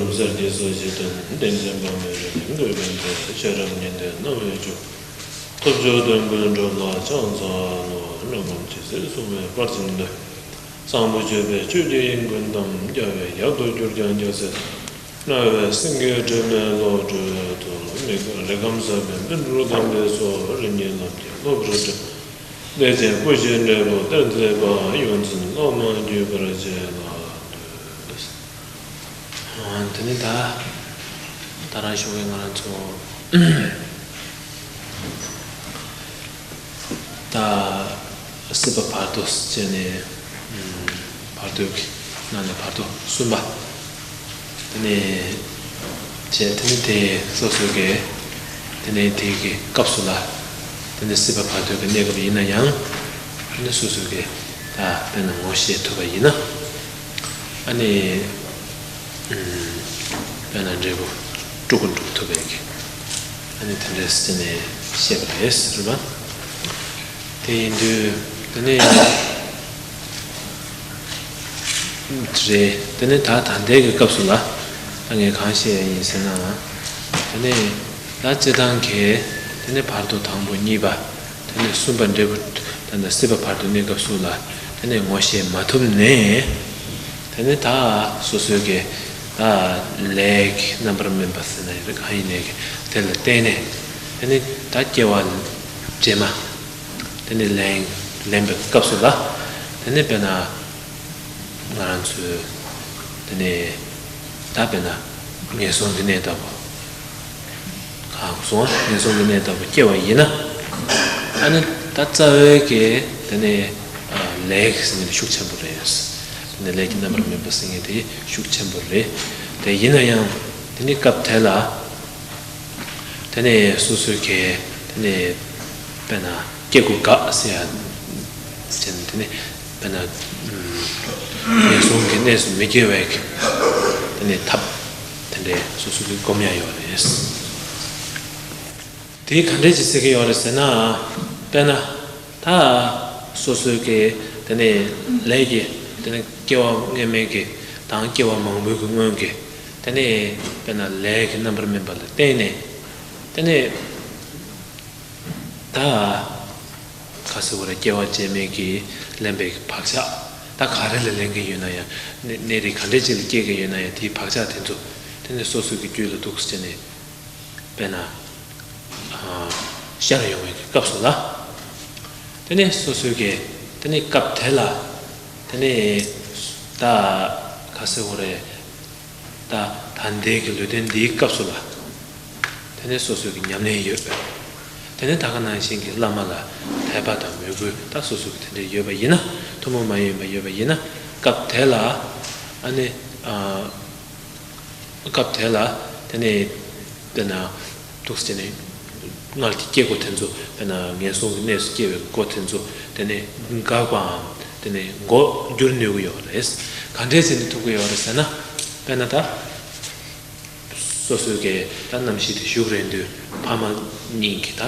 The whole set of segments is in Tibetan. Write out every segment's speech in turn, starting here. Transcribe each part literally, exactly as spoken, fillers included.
གསེར་གྱི་སོ་བཞི་སྟོན། བསྟན་འཛིན་དཔག་མེད་རིགས་ལྡན་གོས་ལྡན་ཏེ། ཤེས་རབ་ཉི་ཟླའི་སྣང་བས་ཕྱུག། ཐོབ་མཆོག་དོན་ཀུན་གྲུབ་ལ་ཕྱག་འཚལ་ལོ། སྨོན་ལམ་ཇི་སྲིད་གསུངས་པའི་བར་ཆད་སོལ། གཙང་པོ་སྤྱོད་པའི་ཆོས་ཀྱི་དབྱིངས་ཀུན་དང་། རྒྱལ་བའི་ཡབ་ཏུ་གྱུར་ཀྱང་རྒྱལ་སྲས། སྨྲ་བའི་སེང་གེ་དྲི་མེད་བློ་གྲོས་ཐོབ། མི་ཁ་རི་ཁམས་ཟབ་པའི་བཻ་ཌཱུརྱ་དམ་པའི་སོགས། རིམ་གྱིས་ལམ་གྱི་སློབ་གྲོགས་བསྒྲིམས། བདེ་ཆེན་སྐུ་བཞིའི་འབྲས་བུ་སྟེར་མཛད་པ། ཡོངས་འཛིན་སློབ་མ་བརྒྱུད་པར་བཅས་ལ་འདུད། དེ་ནས་ད་ད་རང་ཞོགས་ཀས་ང་རང་ཚོ་ད་སྲིད་པ་བར་དོ་བྱས་ནས་བར་དོའི་ནང་ནས་བར་དོ་གསུམ་པ། དེ་ནས་བྱས། དེ་ནས་དེ་སོ་སོ་གི་དེ་ནས་དེ་གི་སྐབས་སུ་ལ་དེ་ནས་སྲིད་པ་བར་དོའི་གནས་སྐབས་ཡིན་ན་ཡང་། དེ་ནས་སོ་སོ་གི་ད་དཔེར་ན་ངོ་ཤེས་ཐུབ་པ་ཡིན་ན། ཨ་ནི་དཔེར་ན་འབྲས་བུ་སྤྲུལ་སྐུ་འགྲུབ་ཐུབ་པའི་གི་ཨ་ནི་དེ་འདྲས་དེ་ནས་བཤད་པ་རེད་ཟེར་བ། དེ་ཡིན་དུས་དེ་ནས་རེད། དེ་ནས་ད་ད་ལྟའི་གི་སྐབས་སུ་ལ་ད་ངས་གང་བཤད་ཡ་ཡིན་ཟེར་ན། དེ་ནས་ད་སྤྱིར་བཏང་གི་དེ་ནས་བར་དོ་དང་པོ་གཉིས་པ། དེ་ནས་གསུམ་པ་འབྲས་བུ་ད་ནི་སྲིད་པ་བར་དོ་གནས་སྐབས་སུ་ལ་དེ་ནས་ངོ་ཤེས་མ་ཐུབ་ནས། དེ་ནས་ད་སོ་སོའི་གི་ད་ལས་ཀྱི་རྣམ་པར་སྨིན་པ་ཟེར་ན་ཡང་གང་ཡིན་ནའི་གི་དེ་ལ་བརྟེན་ནས། དེ་ནས་ད་སྐྱེ་བ་རྗེས་མ་དེ་ནས་ལེན་ལེན་པའི་སྐབས་སུ་ལ་དེ་ནས་དཔེར་ན་ང་རང་ཚོའི་དེ་ནས་ད་དཔེར་ན་ངན་སོང་གི་གནས་ལྟ་བུ། གང་སོང་ངན་སོང་གི་གནས་ལྟ་བུ་སྐྱེ་བ་ཡིན་ན། ཨ་ནི་ད་རྩ་བའི་གི་དེ་ནས་ལས་ཀྱི་ཟེར་མཁན་དེ་ཤུགས་ཆེན་པོ་རེད། དེ་ནས་ལས་ཀྱི་རྣམ་པར་སྨིན་པ་ཟེར་མཁན་དེ་ཤུགས་ཆེན་པོ་རེད། དེ་ཡིན་ན་ཡང་དེ་ནི་སྐབས་དེ་ལ་དེ་ནས་སོ་སོའི་གི་དེ་ནས་དཔེར་ན་སྐྱེ་དགུ་འགག་ཟེར་ཡ་ཅན། དེ་ནས་དཔེར་ན་ངན་སོང་གི་གནས་སུ་མི་སྐྱེ་བའི་གི་དེ་ནས་ཐབས་དེ་འདྲའི་སོ་སོ་གི་སྒོམ་ཡ་ཡོད་རེད། དེ་ག་འདྲས་ཅིག་ཟེར་གི་ཡོད་རེད་ཟེར་ན། དཔེར་ན་ད་སོ་སོའི་གི་དེ་ནས་ལས་ཀྱི་དེ་ནས་སྐྱེ་བ་སྔོན་མའི་གི་དང་སྐྱེ་བ་མང་པོའི་གི་སྔོན་གི་དེ་ནས་དཔེར་ན་ལས་ཀྱི་རྣམ་པར་སྨིན་པ་ལ་བརྟེན་ནས་དེ་ནས་ད་ག་ཟེར་བ་རེད། སྐྱེ་བ་རྗེས་མའི་གི་ལེན་པའི་གི་བག་ཆགས་ད་ག་རེ་ལ་ལེན་གི་ཡོད་ན་ཡང་། གནས་གནས་རིགས་ག་འདྲས་ཅིག་ལ་སྐྱེ་གི་ཡོད་ན་ཡང་། དེའི་བག་ཆགས་དེ་ཚོ་དེ་ནས་སོ་སོ་གི་རྒྱུད་ལ་འདུག་སེ་བྱས་ནས་དཔེར་ན་ཤར་ཡོང་བའི་སྐབས་སུ་ལ། དེ་ནས་སོ་སོའི་གི་དེ་ནས་སྐབས་དེ་ལ་དེ་ནས་ད་ག་ཟེར་དགོས་རེད། ད་ད་ལྟའི་གི་ལུས་རྟེན་འདིའི་སྐབས་སུ་ལ་དེ་ནས་སོ་སོའི་གི་ཉམས་ལེན་ཡོད། དེ་ནས་ད་ག་ནང་བཞིན་གྱི་བླ་མ་ལ་དད་པ་དང་མོས་གུས་ད་སོ་སོའི་གི་དེ་འདྲ་ཡོད་པ་ཡིན་ན། ཐུན་མོང་མ་ཡིན་པ་ཡོད་པ་ཡིན་ན། སྐབས་དེ་ལ་ཨ་ནི་ཨ། སྐབས་དེ་ལ་དེ་ནས་དཔེར་ན་འདུག་སེ་བྱས་ནས་མངལ་གྱི་སྐྱེ་སྒོ་དེ་ཚོ། དཔེར་ན་ངན་སོང་གི་གནས་སུ་སྐྱེ་བའི་སྒོ་དེ་ཚོ་དེ་ནས་འགག་པའམ་དེ་ནས་འགོག་འགྱུར་ནུས་ཀྱི་ཡོད་རེད། ག་འདྲས་བྱས་ནས་ཐུབ་ཀྱི་ཡོད་རེད་ཟེར་ན། དཔེར་ན་ད་སོ་སོའི་གི་ད་རྣམ་ཤེས་དེ་ཞུགས་རན་དུས་ཕ་མ་གཉིས་ཀྱི་ད་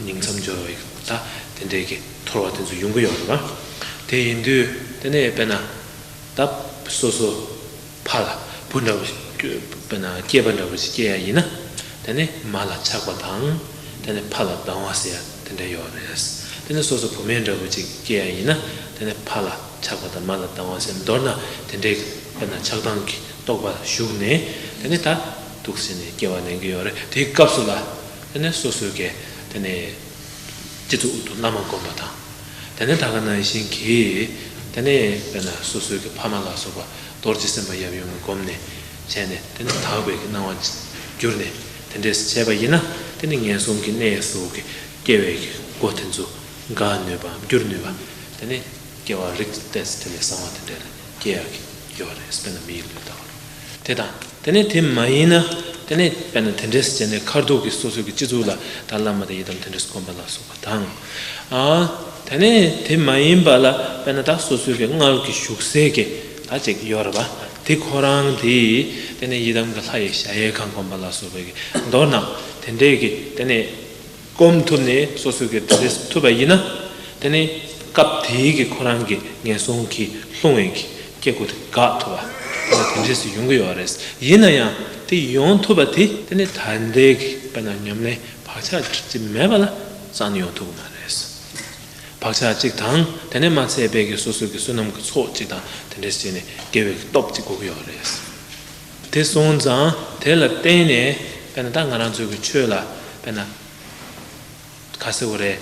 ཉིང་མཚམས་སྦྱོར་བའི་ད་དེ་འདྲའི་གི་ཐོར་བ་དེ་ཚོ་ཡོང་གི་ཡོད་རེད་པ། དེ་ཡིན་དུས་དེ་ནས་དཔེར་ན་ད་སོ་སོ་ཕ་ལ་བུ་འདྲ་བོ་ཞིག་དཔེར་ན་སྐྱེས་པ་འདྲ་བོ་ཞིག་སྐྱེ་ཡ་ཡིན་ན། དེ་ནས་མ་ལ་ཆགས་པ་དང་། དེ་ནས་ཕ་ལ་སྡང་བ་ཟེར་ཡ་དེ་འདྲ་ཡོད་རེད། དེ་ནས་སོ་སོ་བུད་མེད་འདྲ་བོ་ཅིག་སྐྱེ་ཡ་ཡིན་ན། དེ་ནས་ཕ་ལ་ཆགས་པ་དང་མ་ལ་སྡང་བ་ཟེར། མདོར་ན་དེ་འདྲའི་དཔེར་ན་ཆགས་སྡང་གི་རྟོག་པ་ཞུགས་ནས། དེ་ནས་ད་འདུག་སེ་བྱས་ནས་སྐྱེ་བ་ལེན་གྱི་ཡོད་རེད། དེའི་སྐབས་སུ་ལ་དེ་ནས་སོ་སོའི་གི་དེ་ནས་སྤྱི་གཙུག་ཏུ་བླ་མ་བསྒོམ་པ་དང་། དེ་ནས་ད་ག་ནང་བཞིན་གྱི་དེ་ནས་དཔེར་ན་སོ་སོའི་གི་ཕ་མ་ལ་སོགས་པ་རྡོ་རྗེ་སེམས་དཔའ་ཡབ་ཡུམ་ལ་བསྒོམས་ནས་བྱས་ནས། དེ་ནས་དག་པའི་གི་སྣང་བ་གྱུར་ནས་དེ་འདྲས་བྱས་པ་ཡིན་ན། དེ་ནས་ངན་སོང་གི་གནས་སུ་གི་སྐྱེ་བའི་གི་སྒོ་དེ་ཚོ་འགག་ནུས་པའམ་འགྱུར་ནུས་པ། དེ་ནས་སྐྱེ་བ་རིགས་ཏེ་དེ་ནས་གསང་བ་དེ་འདྲ་ལ་སྐྱེ་ཡག་གི་ཡོད་རེད། དཔེར་ན་མི་ཡི་ལུས་ལྟ་བུ་དེ་དང་། དེ་ནས་དེ་མ་ཡིན་ན། དེ་ནས་དཔེར་ན་དེ་འདྲས་བྱས་ནས་ཁ་ཐུག་གི་སོ་སོའི་གི་སྤྱི་གཙུག་ལ་ད་བླ་མ་དང་ཡི་དམ་དེ་འདྲས་བསྒོམ་པ་ལ་སོགས་པ་དང་། ཨ། དེ་ནས་དེ་མ་ཡིན་པ་ལ་དཔེར་ན་ད་སོ་སོའི་གི་མངལ་གྱི་བཞུགས་སའི་གི་ད་ཅིག་ཡོད་རེད་པ། དེ་ཁོ་རང་དེ་དེ་ནས་ཡི་དམ་གྱི་ལྷ་ཡི་གཞལ་ཡས་ཁང་བསྒོམ་པ་ལ་སོགས་པའི་གི་མདོར་ན་དེ་འདྲའི་གི་དེ་ནས་སྒོམ་ཐུབ་ནས་སོ་སོའི་གི་དེ་འདྲས་ཐུབ་པ་ཡིན་ན། དེ་ནས་སྐབས་དེའི་གི་ཁོ་རང་གི་ངན་སོང་གི་ལྷུང་བའི་གི་སྐྱེ་སྒོ་དེ་འགག་ཐུབ་པ། དེ་ནས་ དེ་འདྲས་སུ་ཡོང་གི་ཡོད་རེད། ཡིན་ན་ཡང་དེ་ཡོང་ཐུབ་པ་དེ་དེ་ནི་ད་ལྟའི་གི་དཔེར་ན་ཉམས་ལེན་བག་ཆགས་ཅིག་མེད་པ་ལ་རྩ་ནས་ཡོང་ཐུབ་ཀྱི་མ་རེད། བག་ཆགས་གཅིག་དང་དེ་ནས་མ་ཚད་པའི་གི་སོ་སོའི་གི་བསོད་ནམས་ཀྱི་ཚོགས་གཅིག་དང་དེ་འདྲས་བྱས་ནས་དགེ་བའི་གི་སྟོབས་གཅིག་དགོས་ཀྱི་ཡོད་རེད། དེ་སོང་ཙང་དེ་ལ་བརྟེན་ནས་དཔེར་ན་ད་ང་རང་ཚོའི་གི་ཆོས་ལ་དཔེར་ན་ག་ཟེར་བ་རེད།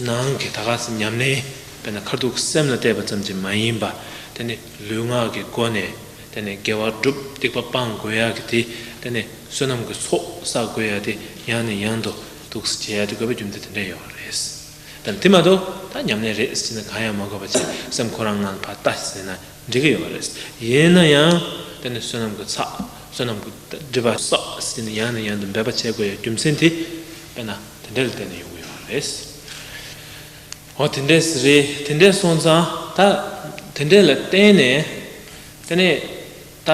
ནང་གི་ད་ག་སེ་ཉམས་ལེན་དཔེར་ན་ཁ་ཐུག་སེམས་ལ་གཏད་པ་ཙམ་གྱིས་མ་ཡིན་པ། དེ་ནི་ལུས་ངག་གི་སྒོ་ནས་དེ་ནི་དགེ་བ་སྒྲུབ་སྡིག་པ་སྤང་དགོས་ཡག་གི་དེ་དེ་ནི་བསོད་ནམས་ཀྱི་ཚོགས་བསགས་དགོས་ཡག་དེ་ཡང་ནས་ཡང་དུ་འདུག་སེ་བྱེད་ཡག་དེ་དགོས་པའི་རྒྱུ་མཚན་དེ་འདྲ་ཡོད་རེད། ད་དེ་མ་གཏོགས་ད་ཉམས་ལེན་རེད་ཟེར་ན་གང་ཡང་མ་དགོས་པ་བྱས་སེམས་ཁོ་རང་ངང་ལ་ཕར་ལྟ་ཟེར་ན་འགྲིག་གི་ཡོད་རེད། ཡིན་ན་ཡང་དེ་ནི་བསོད་ནམས་ཀྱི་ཚོགས་བསོད་ནམས་ཀྱི་སྒྲིབ་པ་བསགས་ཟེར་ནས་ཡང་ནས་ཡང་དུ་འབད་པ་བྱེད་དགོས་ཡ་རྒྱུ་མཚན་དེ་དཔེར་ན་དེ་འདྲ་ལ་བརྟེན་ནས་ཡོང་གི་ཡོད་རེད། འོ་དེ་འདྲས་རེད། དེ་འདྲས་སོང་ཙང་ད་དེ་འདྲས་ལ་བརྟེན་ནས་དེ་ནས་ད་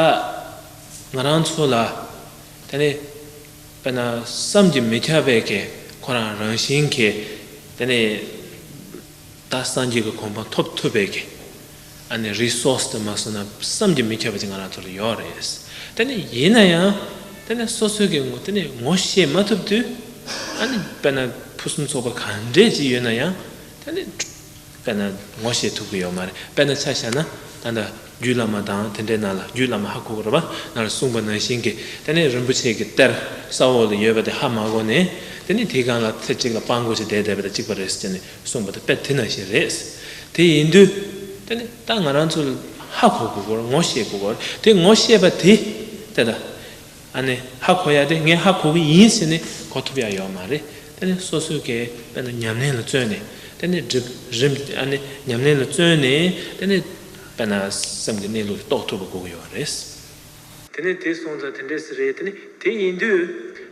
ང་རང་ཚོ་ལ་དེ་ནས་དཔེར་ན་བསམ་གྱིས་མི་ཁྱབ་པའི་གི་ཁོ་རང་རང་བཞིན་གྱི་དེ་ནས་ད་སངས་རྒྱས་ཀྱི་གོ་འཕང་ཐོབ་ཐུབ་པའི་གི་ཨ་ནི་རི་སོར་སི་དུ་མ་སོང་ན་བསམ་གྱིས་མི་ཁྱབ་པ་ཅིག་ང་རང་ཚོ་ལ་ཡོད་རེད། དེ་ནས་ཡིན་ན་ཡང་དེ་ནས་སོ་སོའི་གི་ངོ་དེ་ནས་ངོ་ཤེས་མ་ཐུབ་དུས་ཨ་ནི་དཔེར་ན་ཕུན་སུམ་ཚོགས་པ་ག་འདྲས་ཅིག་ཡོད་ན་ཡང་དེ་ནས་དཔེར་ན་ངོ་ཤེས་ཐུབ་ཀྱི་ཡོད་མ་རེད། དཔེར་ན་ཆ་བཞག་ན་ད་ལྟ་རྒྱུད་བླ་མ་དང་དེ་འདྲའི་ནང་ལ་རྒྱུད་བླ་མ་ཧ་གོ་གི་རེད་པ། ནང་ལ་གསུངས་པ་ནང་བཞིན་གྱི་དེ་ནས་རིན་པོ་ཆེ་གི་གཏེར་ས་འོག་ལ་ཡོད་པ་དེ་ཧ་མ་གོ་ནས་དེ་ནས་དེའི་སྒང་ལ་ཚེ་གཅིག་ལ་སྤང་དགོས་ཀྱི་བསྡད་བསྡད་པ་དང་གཅིག་པ་རེད་ཟེར་ནས་གསུངས་པ་དེ་དཔེ་དེ་ནང་བཞིན་རེད། དེ་ཡིན་དུས་དེ་ནས་ད་ང་རང་ཚོ་ལ་ཧ་གོ་དགོས་ཀྱི་རེད། ངོ་ཤེས་དགོས་ཀྱི་རེད། དེ་ངོ་ཤེས་པ་དེ་དེ་ད། ཨ་ནི་ཧ་གོ་ཡ་དེ་ངས་ཧ་གོ་གི་ཡིན་ཟེར་ནས་གོ་ཐུབ་ཡ་ཡོད་མ་རེད། དེ་ནི་སོ་སོའི་གི་དཔེར་ན་ཉམས་ལེན་ལ་བརྩོན་ནས་དེ་ནི་སྒྲིབ་རིམ་ཨ་ནི་ཉམས་ལེན་ལ་བརྩོན་ནས་དེ་ནི་དཔེར་ན་སེམས་ཀྱི་གནས་ལུགས་རྟོགས་ཐུབ་པ་དགོས་ཀྱི་ཡོད་རེད། དེ་ནི་དེ་སོང་ཙང་དེ་འདྲས་སེ་རེད། དེ་ནི་དེ་ཡིན་དུས་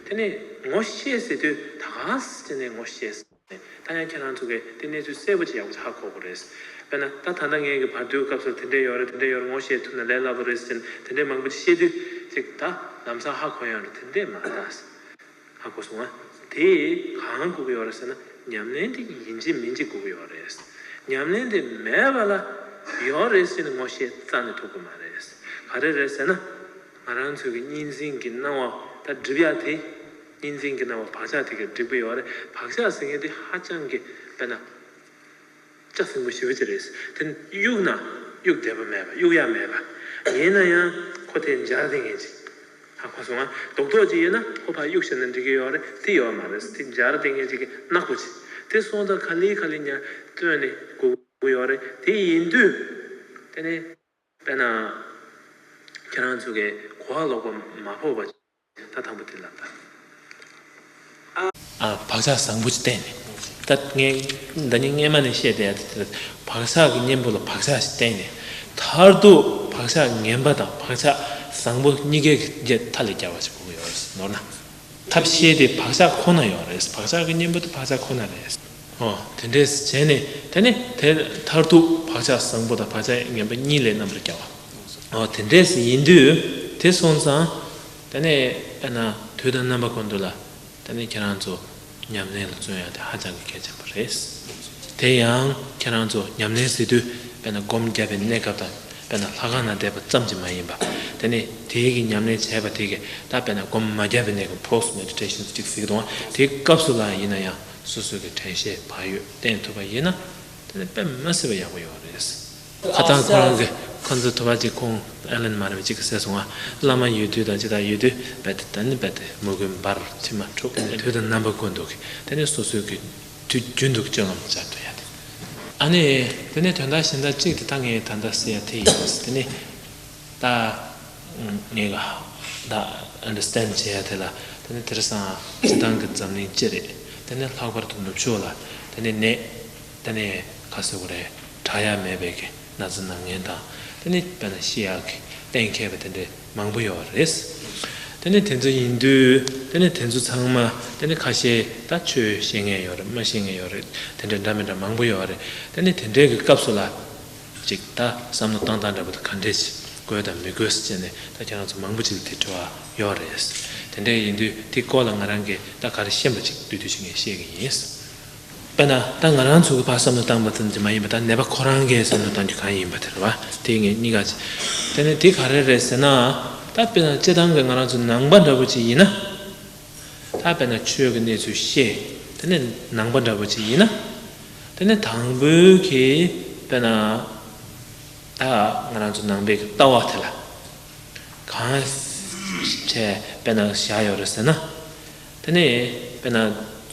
དེ་ནི་ངོ་ཤེས་ཟེར་དུས་ད་ག་སེ་དེ་ནི་ངོ་ཤེས། ད་ཡང་ཁྱེད་རང་ཚོ་གིས་དེ་གནས་ཚུལ་གསལ་པོ་ཅིག་ཡག་པོ་ཅིག་ཧ་གོ་དགོས་རེད། དཔེར་ན་ད་ད་ལྟ་ངས་ཀྱི་བར་དོའི་སྐབས་སུ་དེ་འདྲས་ཡོད་རེད། དེ་འདྲས་ཡོད་རེད། ངོ་ཤེས་ཐུབ་ན་ལས་སླ་པོ་རེད་ཟེར་ནས་དེ་འདྲས་མང་པོ་ཅིག་བཤད་དུས་ཅིག་ད་ལམ་སང་ཧ་གོ་ཡོང་རེད། དེ་འདྲས་མ་རེད་ད། ཧ་གོ་སོང་ང་། དེ་གང་དགོས་ཀྱི་ཡོད་རེད་ཟེར་ན་ཉམས་ལེན་དེ་ཡིན་གཅིག་མིན་གཅིག་དགོས་ཀྱི་ཡོད་རེད། ཉམས་ལེན་དེ་མེད་པ་ལ་ཡོད་རེད་ཟེར་ནས་ངོ་ཤེས་རྩ་ནས་ཐུབ་ཀྱི་མ་རེད། ག་རེ་རེད་ཟེར་ན། ང་རང་ཚོའི་གི་གཉིས་འཛིན་གྱི་སྣང་བ་ད་སྒྲིབ་ཡ་དེ། གཉིས་འཛིན་གྱི་སྣང་བ་བག་ཆགས་དེ་གས་སྒྲིབ་ཀྱི་ཡོད་རེད། བག་ཆགས་ཟེར་མཁན་དེ་ཧ་ཅང་གི་དཔེར་ན་ལྕགས་སྲིན་པོ་ཞེ་པོ་ཅིག་རེད། དེ་གཡུག་ན་གཡུག་བདེ་པོ་མེད་པ། གཡུག་ཡ་མེད་པ། ཡིན་ན་ཡང་ཁོ་དེ་འབྱར་བསྡད་མཁན་ཅིག་ཧ་གོ་སོང་ང་། རྡོག་རྡོག་ཅིག་ཡིན་ན་ཁོ་ཕར་གཡུག་བཞག་ན་འགྲིག་གི་ཡོད་རེད། དེ་ཡོད་མ་རེད། དེ་འབྱར་བསྡད་མཁན་ཅིག་གི་ནག་པོ་ཅིག་དེ་སོང་ཙང་ག་ལེ་ག་ལེ་ཉར་བཏོན་ནས་དགོས་ཀྱི་ཡོད་རེད། དེ་ཡིན་དུས་དེ་ནས། དཔེར་ན། ཁྱེད་རང་ཚོ་གིས་གོ་བ་ལོག་པ་མ་ཕོག་པ། ད་དང་པོ་དེ་ལ་ལྟ། ཨ། བག་ཆགས་བཟང་པོ་ཅིག་བསྟེན་ནས། ད་ངས་འདི་ནི་སྔས་མ་ནས་བཤད་བསྡད་ཡ་དེ་དེ་རེད། བག་ཆགས་ཀྱི་གཉེན་པོ་ལ་བག་ཆགས་ཤིག་བསྟེན་ནས། མཐར་ཐུག་བག་ཆགས་ངན་པ་དང་བག་ཆགས་བཟང་པོ་གཉིས་ཀའི་རྗེས་མཐའ་ལས་རྒྱལ་བ་ཞིག་དགོས་ཀྱི་ཡོད་རེད། ནོར་ན། ཐབས་ཤེས་དེ་བག་ཆགས་ཁོ་ན་ཡོད་རེད། བག་ཆགས་ཀྱི་གཉེན་པོ་དེ་བག་ཆགས་ཁོ་ན་རེད། ཨོ། དེ་འདྲས་བྱས་ནས་དེ་ནི་དེ་མཐར་ཐུག་བག་ཆགས་བཟང་པོ་དང་བག་ཆགས་ངན་པ་གཉིས་ལས་རྣམ་པར་རྒྱལ་བ། ཨོ། དེ་འདྲས་ཡིན་དུས་དེ་སོང་ཙང་དེ་ནི་དཔེར་ན་དུས་དང་རྣམ་པ་ཀུན་ཏུ་ལ་དེ་ནི་ཁྱེད་རང་ཚོ་ཉམས་ལེན་ལ་བརྩོན་ཡ་དེ་ཧ་ཅང་གི་གལ་ཆེན་པོ་རེད། དེ་ཡང་ཁྱེད་རང་ཚོ་ཉམས་ལེན་ཟེར་དུས་དཔེར་ན་སྒོམ་བརྒྱབ་པའི་གནས་སྐབས་དང་། དཔེར་ན་ལྷ་ཁང་ནང་བསྡད་པ་ཙམ་གྱིས་མ་ཡིན་པ། དེ་ནི་དེའི་གི་ཉམས་ལེན་བྱས་པ་དེ་གི་ད་དཔེར་ན་སྒོམ་མ་བརྒྱབ་པའི་གནས་སྐབས་post meditation ཅིག་ཟེར་གི་འདུག་དེའི་སྐབས་སུ་ལ་ཡིན་ན་ཡང་སོ་སོའི་གི་དྲན་ཤེས་བག་ཡོད་བསྟེན་ཐུབ་པ་ཡིན་ན་དེ་ནི་དཔེ་མི་སྲིད་པ་ཡག་པོ་ཡོད་རེད། ཁ་སང་ཁོ་རང་གི་ཁོ་ཚོ་དུ་བ་ཅིག་ཁོང་ཨེ་ལན་མ་རེད་པ་ཅིག་གིས་ཟེར་སོང་ང་། བླ་མ་ཡོད་དུས་དང་ཅི་ལྟར་ཡོད་དུས་རྦད་དེ་ད་ནི་རྦད་དེ་མོས་གུས་འབར་མཆི་མ་འཁྲུག་དུས་དང་རྣམ་པ་ཀུན་ཏུ་གི་དེ་ནི་སོ་སོའི་གི་དུས་རྒྱུན་དུ་སྤྱོད་ལམ་སྦྱར་ཐུབ་ཡ་དེ། ཨ་ནི། དེ་ནས་དོན་དག་གཞན་དག་གཅིག་དེ་ད་ངས་ད་ལྟ་ཟེར་ཡ་དེ་ཡིན། དེ་ནི། ད། ངས་ག་ད་understand བྱེད་ཡ་དེ་ལ་དེ་ནི་དེང་སང་སྤྱིར་བཏང་གི་འཛམ་གླིང་སྤྱི་རེད། དེ་ནི་ལྷག་པར་དུ་ནུབ་ཕྱོགས་ལ་དེ་ནི་ནད། དེ་ནི་ག་ཟེར་དགོས་རེད། དྲག་ཡ་མེད་པའི་གི་ན་ཚ་ན་ངན་དང་། དེ་ནི་དཔེར་ན་ཤི་ཡག་གི་གཏན་འཁེལ་བ་དེ་འདྲའི་མང་པོ་ཡོད་རེད། དེ་ནི་དེ་ཚོ་ཡིན་དུས་དེ་ནི་དེ་ཚོ་ཚང་མ་དེ་ནི་ཁ་ཤས་ད་ཆོས་ཤེས་མཁན་ཡོད་རེད། མ་ཤེས་མཁན་ཡོད་རེད། དེ་འདྲ་འདྲ་མི་འདྲ་མང་པོ་ཡོད་རེད། དེ་ནི་དེ་འདྲའི་གི་སྐབས་སུ་ལ་ཅིག་ད་བསམ་བློ་བཏང་སྟངས་འདྲ་པོ་དེ་ག་འདྲས་ཅིག་དགོས་དང་མི་དགོས་ཟེར་ནས་ད་ཁྱེད་རང་ཚོ་མང་པོ་ཅིག་ལ་དེ་དྲི་བ་ཡོད་རེད། དེ་འདྲ་ཡིན་དུས་དེ་སྐོར་ལ་ང་རང་གིས་ད་ག་རེ་ཤེས་པ་ཅིག་བསྡུས་བསྡུས་ཅིག་ངས་བཤད་གི་ཡིན། དཔེར་ན་ད་ང་རང་ཚོ་གི་ཕར་བསམ་བློ་བཏང་བ་ཙམ་གྱིས་མ་ཡིན་པ། ད་ནད་པ་ཁོ་རང་གིས་བསམ་བློ་བཏང་རྒྱུ་གང་ཡིན་པ་དེ་རེད་བ། དེ་ངས་གཉིས་ཀ་བྱས། དེ་ནས་དེ་ག་རེ་རེད་ཟེར་ན། ད་དཔེར་ན་སྤྱིར་བཏང་གི་ང་རང་ཚོ་ནང་པ་འདྲ་པོ་ཅིག་ཡིན་ན། ད་དཔེར་ན་ཆོས་ཀྱི་གནས་ཚུལ་བཤད། དེ་ནས་ནང་པ་འདྲ་པོ་ཅིག་ཡིན་ན། དེ་ནས་དང་པོའི་གི་དཔེར་ན་ད་ང་རང་ཚོ་ནང་པའི་གི་ལྟ་བ་དེ་ལ་གང་བྱས་དཔེར་ན་བཞག་ཡོད་རེད་ཟེར་ན། དེ་ནས་དཔེར་ན་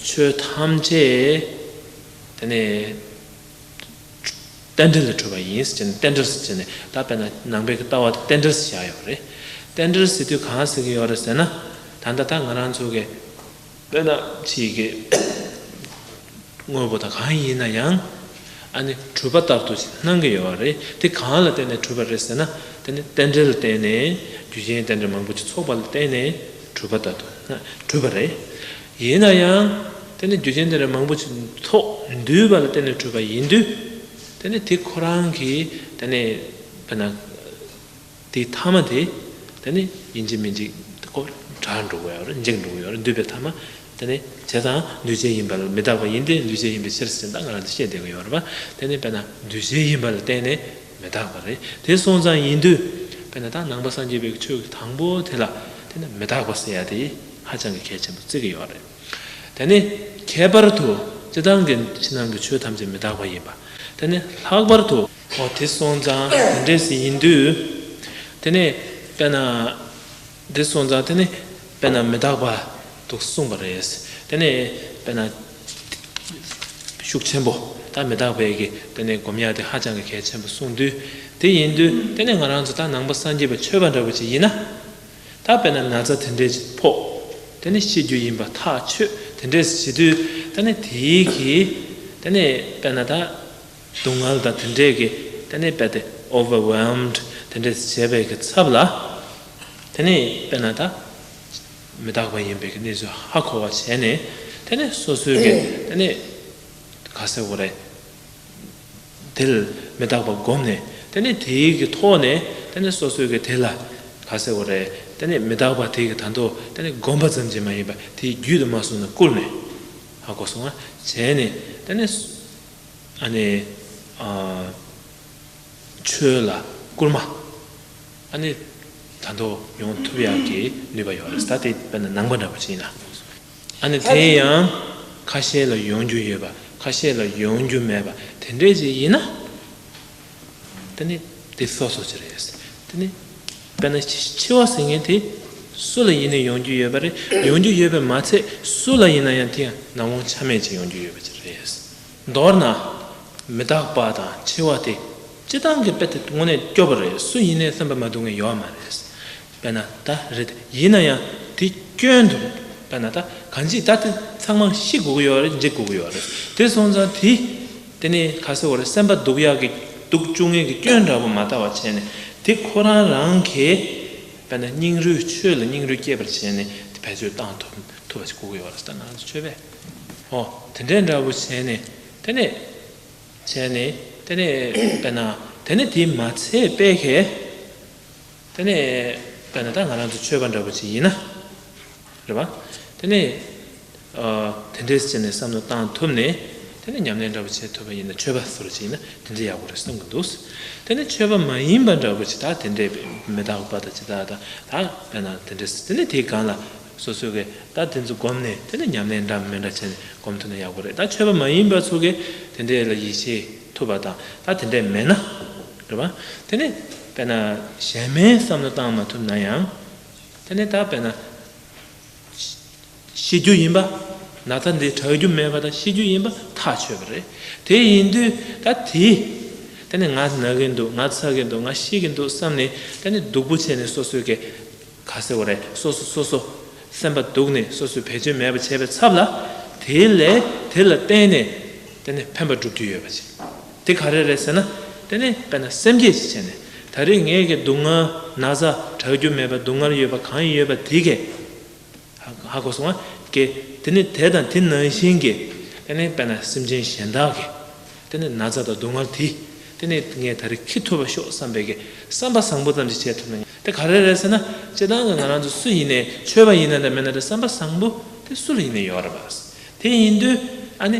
ཆོས་ཐམས་ཅད་དེ་ནས་རྟེན་འབྲེལ་ལས་གྲུབ་པ་ཡིན་ཟེར་ནས། རྟེན་འབྲེལ་ཟེར་ནས་ད་དཔེར་ན་ནང་པའི་གི་ལྟ་བ་དེ་རྟེན་འབྲེལ་ཟེར་བཞག་ཡོད་རེད། རྟེན་འབྲེལ་ཟེར་དུས་གང་ཟེར་གྱི་ཡོད་རེད་ཟེར་ན། ད་ལྟ་ད་ང་རང་ཚོ་གི་དཔེར་ན་ཕྱིའི་གི་དངོས་པོ་དང་གང་ཡིན་ན་ཡང་། ཨ་ནི་གྲུབ་པ་ལྟར་དུ་སྣང་གི་ཡོད་རེད། དེ་གང་ལ་བརྟེན་ནས་གྲུབ་པ་རེད་ཟེར་ན། དེ་ནི་རྟེན་འབྲེལ་ལ་བརྟེན་ནས་རྒྱུ་རྐྱེན་རྟེན་འབྲེལ་མང་པོ་ཅིག་ཚོགས་པ་ལ་བརྟེན་ནས་གྲུབ་པ་ལྟར་དུ་ན་གྲུབ་པ་རེད། ཡིན་ན་ཡང་དེ་ནི་རྒྱུ་རྐྱེན་རྟེན་འབྲེལ་མང་པོ་ཅིག་ཐོག་འདུས་པ་ལ་བརྟེན་ནས་གྲུབ་པ་ཡིན་དུས། དེ་ནི་དེ་ཁོ་རང་གི་དེ་ནི་དཔེར་ན། དེའི་ཐ་མ་དེ། དེ་ནི་ཡིན་གཅིག་མིན་གཅིག་ཁོ་བྲལ་འགྲོ་གི་ཡོད་རེད། འཇིག་འགྲོ་གི་ཡོད་རེད། འདུས་པའི་ཐ་མ། དེ་ནི་བྱས་ཙང་འདུས་བྱས་ཡིན་པ་ལ་མི་རྟག་པ་ཡིན་ཏེ། འདུས་བྱས་ཡིན་པའི་ཕྱིར་ཟེར་ད་ང་རང་ཚོ་བཤད་བསྡད་ཀྱི་ཡོད་རེད་པ། དེ་ནི་དཔེར་ན་འདུས་བྱས་ཡིན་པ་ལ་བརྟེན་ནས་མི་རྟག་པ་རེད། དེ་སོང་ཙང་ཡིན་དུས། དཔེར་ན་ད་ནང་པ་སངས་རྒྱས་པའི་ཆོས་ཀྱི་དང་པོ་དེ་ལ་དེ་ནི་མི་རྟག་པ་ཟེར་ཡ་དེ་ཧ་ཅང་གི་གལ་ཆེན་པོ་བརྩི་གི་ཡོད་རེད། དེ་ནི་ཁྱད་པར་དུ་སྤྱིར་བཏང་གི་ཕྱི་ནང་གི་ཆོས་ཐམས་ཅད་མི་རྟག་པ་ཡིན་པ། དེ་ནི་ལྷག་པར་དུ། འོ་དེ་སོང་ཙང་དེ་འདྲས་ཡིན་དུས། དེ་ནི་དཔེར་ན། དེ་སོང་ཙང་དེ་ནི་དཔེར་ན་མི་རྟག་པ་འདུག་གསུངས་པ་རེད། དེ་ནི་དཔེར་ན་ཤུགས་ཆེན་པོ་ད་མི་རྟག་པའི་གི་དེ་ནི་སྒོམ་ཡ་དེ་ཧ་ཅང་གི་གལ་ཆེན་པོ་གསུངས་དུས། དེ་ཡིན་དུས་དེ་ནི་ང་རང་ཚོ་ད་ནང་པ་སངས་རྒྱས་པའི་ཆོས་པ་འདྲ་པོ་ཅིག་ཡིན་ན། ད་དཔེར་ན་ན་ཚ་དེ་འདྲས་ཅིག་ཕོག་དེ་ནི་ཤི་རྒྱུ་ཡིན་པ་ཐག་ཆོད་དེ་འདྲས་བྱེད་དུས། ད་ནི་དེའི་གི་དེ་ནི་དཔེར་ན་ད་སྡུག་བསྔལ་དང་དེ་འདྲས་ཀྱི་དེ་ནི་དཔེ་དེ་overwhelmed དེ་འདྲས་བྱས་པའི་གི་ཚབ་ལ། དེ་ནི་དཔེར་ན་ད་མི་རྟག་པ་ཡིན་པའི་གི་གནས་ཚུལ་ཧ་གོ་བ་བྱས་ནས། དེ་ནི་སོ་སོའི་གི་དེ་ནི་ག་ཟེར་དགོས་རེད། དེ་ལ་མི་རྟག་པ་བསྒོམས་ནས། དེ་ནས་དེའི་གི་ཐོག་ནས་དེ་ནས་སོ་སོའི་གི་དེ་ལ་ག་ཟེར་དགོས་རེད། དེ་ནས་མི་རྟག་པ་དེ་གི་ད་དུང་དེ་ནས་བསྒོམ་པ་ཙམ་གྱིས་མ་ཡིན་པ་དེའི་རྒྱུད་དུ་མ་སོང་ན་བསྐུར་ནས། ཧ་གོ་སོང་ང་། བྱས་ནས་དེ་ནས་ཨ་ནི་ཨ་ཆོས་ལ་བསྐུར་མ་ཨ་ནི་ད་དུང་ཡོང་ཐུབ་ཡག་གི་ནུས་པ་ཡོད་རེད། ད་དེ་དཔེར་ན་ནང་པ་འདྲ་པོ་ཅིག་ཡིན་ན། ཨ་ནི་དེ་ཡང་ཁ་ཤས་ལ་ཡོང་རྒྱུ་ཡོད་པ། ཁ་ཤས་ལ་ཡོང་རྒྱུ་མེད་པ་དེ་འདྲས་ཅིག་ཡིན་ན། དེ་ནི་དེ་སོ་སོ་ཅིག་རེད། དེ་ནི་དཔེར་ན་འཆི་བ་ཟེར་མཁན་དེ་སུ་ལ་ཡིན་ནའི་ཡོང་རྒྱུ་ཡོད་པ་རེད། ཡོང་རྒྱུ་ཡོད་པས་མ་ཚད་སུ་ལ་ཡིན་ན་ཡང་དེ་ཡང་ནམ་འོང་ཆ་མེད་ཅིག་ཡོང་རྒྱུ་ཡོད་པ་ཅིག་རེད། མདོར་ན། མི་རྟག་པ་དང་འཆི་བ་དེ་སྤྱིར་བཏང་གི་དཔེ་དེ་དངོས་གནས་སྐྱོ་པོ་རེད། སུ་ཡིན་ནའི་སེམས་པ་མ་སྡུག་མཁན་ཡོད་མ་རེད། དཔེར་ན་ད་རེད། ཡིན་ན་ཡང་དེ་སྐྱོན་དུ། དཔེར་ན་ད་གང་ཅི་ད་དེ་ཚང་མ་ཤི་དགོས་ཀྱི་ཡོད་རེད། འཇིག་དགོས་ཀྱི་ཡོད་རེད། དེ་སོང་ཙང་དེ་དེ་ནི་ག་ཟེར་དགོས་རེད། སེམས་པ་སྡུག་ཡག་གི་སྡུག་བཅུག་མཁན་གྱི་སྐྱོན་འདྲ་པོ་མ་ལྟ་བ་བྱས་ནས། དེ་ཁོ་རང་རང་གིས་དཔེར་ན་སྙིང་རུས། ཆོས་ལ་སྙིང་རུས་སྐྱེད་པར་བྱས་ནས་དེ་བེད་སྤྱོད་བཏང་ཐུབ་ཐུབ་པ་ཞིག་དགོས་ཀྱི་ཡོད་རེད། ད་ང་ཚོ་ཆོས་པས། ཨོ་དེ་འདྲའི་འདྲ་པོ་བྱས་ནས། དེ་ནས། བྱས་ནས་དེ་ནས་དཔེར་ན། དེ་ནས་དེ་མ་ཚད་པའི་གི། དེ་ནས་དཔེར་ན་ད་ང་རང་ཚོ་ཆོས་པ་འདྲ་པོ་ཅིག་ཡིན་ན། རེད་པ། དེ་ནས་ཨ་དེ་འདྲས་བྱས་ནས་བསམ་བློ་བཏང་ཐུབ་ནས། དེ་ནས་ཉམས་ལེན་འདྲ་པོ་བྱེད་ཐུབ་པ་ཡིན་ན། ཆོས་པ་ཟུར་ཅིག་ཡིན་ན་དེ་འདྲ་ཡག་པོ་རེད་བསམ་གི་འདུག་དེ་ནས་ཆོས་པ་མ་ཡིན་པ་འདྲ་པོ་ཅིག་ད་དེ་འདྲས་མི་རྟག་པ་དང་ཅི་ད་ད་ད་དཔེར་ན་དེ་འདྲས། དེ་ནས་དེའི་སྒང་ལ་སོ་སོ་གི་ད་དེ་ཚོ་བསྒོམས་ནས། དེ་ནས་ཉམས་ལེན་འདྲ་མི་འདྲ་བྱས་ནས་སྒོམ་ཐུབ་ན་ཡག་པོ་རེད། ད་ཆོས་པ་མ་ཡིན་པ་ཚོ་གིས་དེ་འདྲས་ལ་ཡིད་ཆེས་ཐུབ་པ་དང་། ད་དེ་འདྲས་མེད་ན། རེད་པ། དེ་ནས་དཔེར་ན་གཞན་མའི་བསམ་བློ་བཏང་མ་ཐུབ་ན་ཡང་། དེ་ནས་ད་དཔེར་ན་ཤི་རྒྱུ་ཡིན་པ། ན་ཚ་འདི་དྲག་རྒྱུ་མེད་པ་དང་ཤི་རྒྱུ་ཡིན་པ་ཐག་ཆོད་པ་རེད། དེ་ཡིན་དུས་ད་དེ། དེ་ནས་ང་ན་གི་འདུག་ང་ཚ་གི་འདུག་ང་ཤི་གི་འདུག་བསམ་ནས། དེ་ནས་སྡུག་པོ་བྱས་ནས་སོ་སོའི་གི། ག་ཟེར་དགོས་རེད། སོ་སོ་སོ་སོ་སེམས་པ་སྡུག་ནས་སོ་སོས་བེད་སྤྱོད་མེད་པ་བྱས་པའི་ཚབ་ལ། དེ་ལས་དེ་ལ་བརྟེན་ནས་དེ་ནས་ཕན་པ་སྒྲུབ་རྒྱུ་ཡོད་པ་ཅིག་དེ་ག་རེ་རེད་ཟེར་ན། དེ་ནས་དཔེར་ན་སེམས་བསྐྱེད་ཅིག་བྱས་ནས། ད་རེས་ངའི་གི་སྡུག་བསྔལ་ན་ཚ་དྲག་རྒྱུ་མེད་པ། སྡུག་བསྔལ་ཡོད་པ་གང་ཡོད་པ་དེ་གས། ཧ་གོ་སོང་ང་། གི་དེ་ནས་དེ་དང་དེ་ནང་བཞིན་གྱི། དེ་ནས་དཔེར་ན་སེམས་ཅན་གཞན་དག་གི། དེ་ནས་ན་ཚ་དང་སྡུག་བསྔལ་དེ། དེ་ནས་ངས་ད་རེས་འཁྱེར་ཐུབ་པ་ཤོག་བསམ་པའི་གི་བསམ་པ་བཟང་པོ་ཙམ་ཞིག་བྱས་ཐུབ་ན། དེ་ག་རེ་རེད་ཟེར་ན། སྤྱིར་བཏང་གི་ང་རང་ཚོ་སུ་ཡིན་ནའི། ཆོས་པ་ཡིན་ན་འདྲ་མིན་ན་འདྲ། བསམ་པ་བཟང་པོ་དེ་སུ་ལ་ཡིན་ནའི་ཡོད་རེད་པ། དེ་ཡིན་དུས་ཨ་ནི།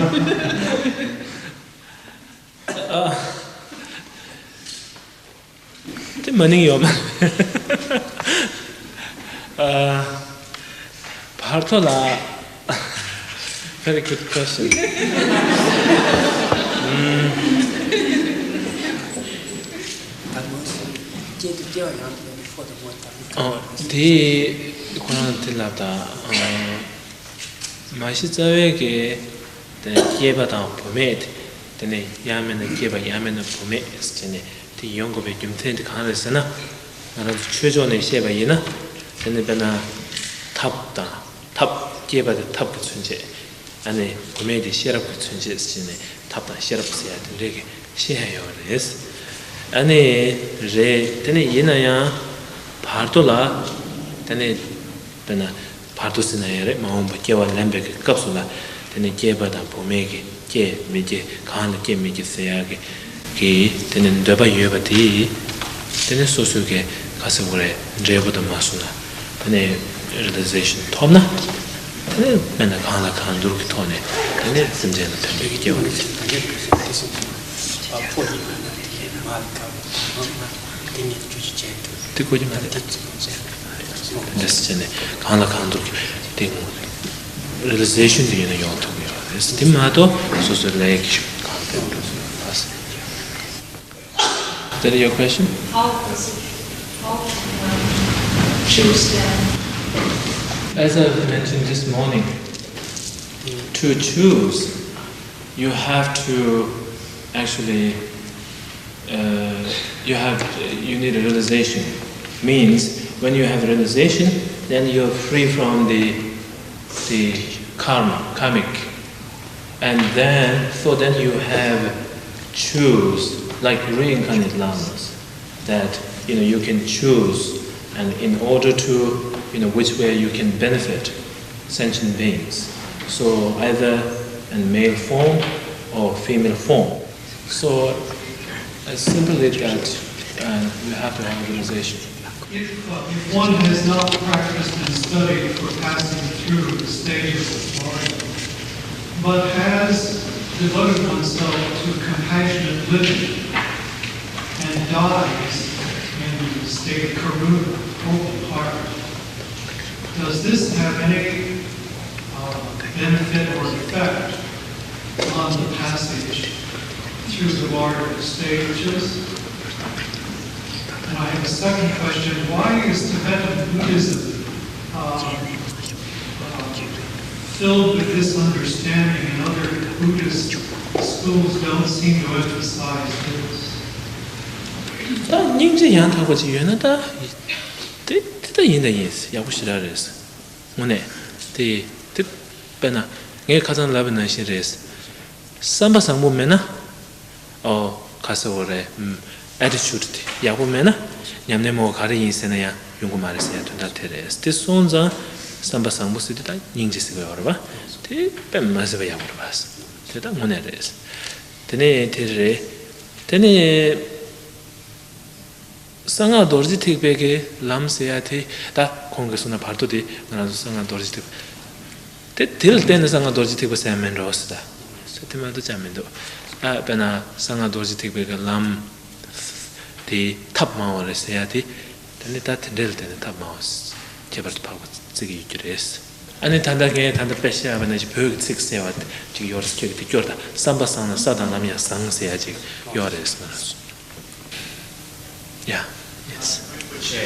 ཨ། དེ་མ་ནིང་ཡོད་མ་རེད། ཨ། བར་དོ་ལ། Very good question. ཨམ། ཨ། དེ་ཁོ་རང་དེ་ལབ་ད། ཨ། མ་གཞི་རྩ་བའི་གི་དེ་སྐྱེས་པ་དང་བུད་མེད་དེ་ནས་ཡང་མིན་ན་སྐྱེས་པ་ཡང་མིན་ན་བུད་མེད་ཟེར་ནས་དེ་ཡོང་དགོས་པའི་རྒྱུ་མཚན་དེ་གང་རེད་ཟེར་ན། ང་རང་ཚོ་ཆོས་ཕྱོགས་ནས་བཤད་པ་ཡིན་ན། དེ་ནི་དཔེར་ན་ཐབས་དང་ཐབས། སྐྱེས་པ་དེ་ཐབས་ཀྱི་མཚོན་བྱེད། ཨ་ནི་བུད་མེད་དེ་ཤེས་རབ་ཀྱི་མཚོན་བྱེད་ཟེར་ནས་ཐབས་དང་ཤེས་རབ་ཟེར་ཡ་དེ་འདྲས་ཀྱི་བཤད་ཡ་ཡོད་རེད། ཨ་ནི་རེད། དེ་ནི་ཡིན་ན་ཡང་བར་དོ་ལ་དེ་ནི། དཔེར་ན། བར་དོ་ཟེར་ན་ཡང་རེད། མ་འོངས་པ་སྐྱེ་བ་ལེན་པའི་གི་སྐབས་སུ་ལ། དེ་ནི་སྐྱེས་པ་དང་བུད་མེད་ཀྱི་སྐྱེ་མི་སྐྱེ། གང་ལ་སྐྱེ་མི་སྐྱེ་ཟེར་ཡག་གི་གི་དེ་ནི་འདོད་པ་ཡོད་པ་དེ། དེ་ནི་སོ་སོའི་གི་ག་ཟེར་དགོས་རེད། འབྲས་བུ་དང་མ་སོང་ན། དེ་ནི་རི་ལི་ཟེ་ཤན་ཐོབ་ན། དེ་ནི་དཔེར་ན་གང་ལ་གང་འདུལ་གྱི་ཐོག་ནས་དེ་ནི་སེམས་ཅན་ལ་ཕན་པའི་གི་སྐྱེ་བ་རེད། དེ་གོ་རྒྱུ་མ་རེད། འདི་ཟེར་ནས་གང་ལ་གང་འདུལ་གྱི་དེ་རི་ལི་ཟེ་ཤན་དེ་ཡིན་ན་ཡོང་ཐུབ་ཡོད་རེད། དེ་མ་གཏོགས་སོ་སོའི་ལས་ཀྱི་ཤུགས་གང་ལྡན་འགྲོ་ཐུབ་ཡོད་རེད། That is your question? How does it, how can one choose them? As I mentioned this morning, to choose, you have to actually uh, you have you need a realization. Means when you have a realization, then you're free from the the karma, karmic, and then so then you have choose like reincarnate lamas that you know you can choose and in order to you know which way you can benefit sentient beings. So either in male form or female form. So, uh, simply that uh, you have to have a realization. If, uh, if one has not practiced and studied for passing through the stages of martyrdom, but has devoted oneself to compassionate living and dies in the state of karuna, open heart, does this have any uh, benefit or effect on the passage through the martyr stages? And I have a second question. Why is Tibetan Buddhism uh, uh, filled with this understanding, and other Buddhist schools don't seem to emphasize this. ད་སྙིང་རྗེ་ཡང་དག་པ་ཅིག་ཡོད་ན་ད་དེ་དེ་ད་ཡིན་ད་ཡིན། ཡག་པོ་ཞེ་དྲག་རེད། དངོས་གནས་དེ་དེ་དཔེར་ན་ངས་ཁ་སང་ལབ་པ་ནང་བཞིན་རེད། བསམ་པ་བཟང་པོ་མེད་ན། ཨོ། ག་ཟེར་བ་རེད། ཨུམ། ཨེ་ཊི་ཅུཌ་དེ་ཡག་པོ་མེད་ན། ཉམས་ལེན་མོ་ག་རེ་ཡིན་ཟེར་ན་ཡང་ཡོང་གི་མ་རེད་ཟེར་ཡ་དོན་དག་དེ་རེད། དེ་སོང་ཙང་བསམ་པ་བཟང་པོ་ཟེར་དུས་ད་སྙིང་རྗེ་ཟེར་གི་ཡོད་རེད་པ། དེ་དཔེ་མ་ཟེར་བ་ཡག་པོ་རེད་པ། དེ་ད་དངོས་གནས་རེད། དེ་ནས་དེ་རེད། དེ་ནས། གསང་སྔགས་རྡོ་རྗེ་ཐེག་པའི་གི་ལམ་ཟེར་ཡ་དེ་ད་ཁོང་གིས་གསུངས་ན་བར་དོ་དེ་ང་རང་ཚོ་གསང་སྔགས་རྡོ་རྗེ་ཐེག་པ། དེ་དེ་ལ་བརྟེན་ནས་གསང་སྔགས་རྡོ་རྗེ་ཐེག་པ་ཟེར་ཡ་མིན་འགྲོ་ཟེར་ད། ཟེར་དེ་མ་གཏོགས་ཅང་མི་འདུག་ད་དཔེར་ན་གསང་སྔགས་རྡོ་རྗེ་ཐེག་པའི་གི་ལམ་དེ་ཐབས་མང་བ་རེད་ཟེར་ཡ་དེ། དེ་ནི་ད་དེ་འདྲ་ལ་བརྟེན་ནས་ཐབས་མང་བ་ཁྱད་པར་དུ་འཕགས་པ་བརྩི་གི་ཡོད་རྒྱུ་རེད། ཨ་ནི་ད་ལྟ་ངས་ད་ལྟ་དཔེ་བཤད་པ་ནང་བཞིན་བོད་ཀྱི་ཚིག་གསལ་བ་ཅིག་ཡོད་རེད། ཁྱོད་ཀྱིས་དེ་སྐྱོར་དང་། བསམ་པ་བཟང་ན་ས་དང་ལམ་ཡང་བཟང་ཟེར་ཡ་ཅིག་ཡོད་རེད་ཟེར། Yeah, yes. Rinpoche,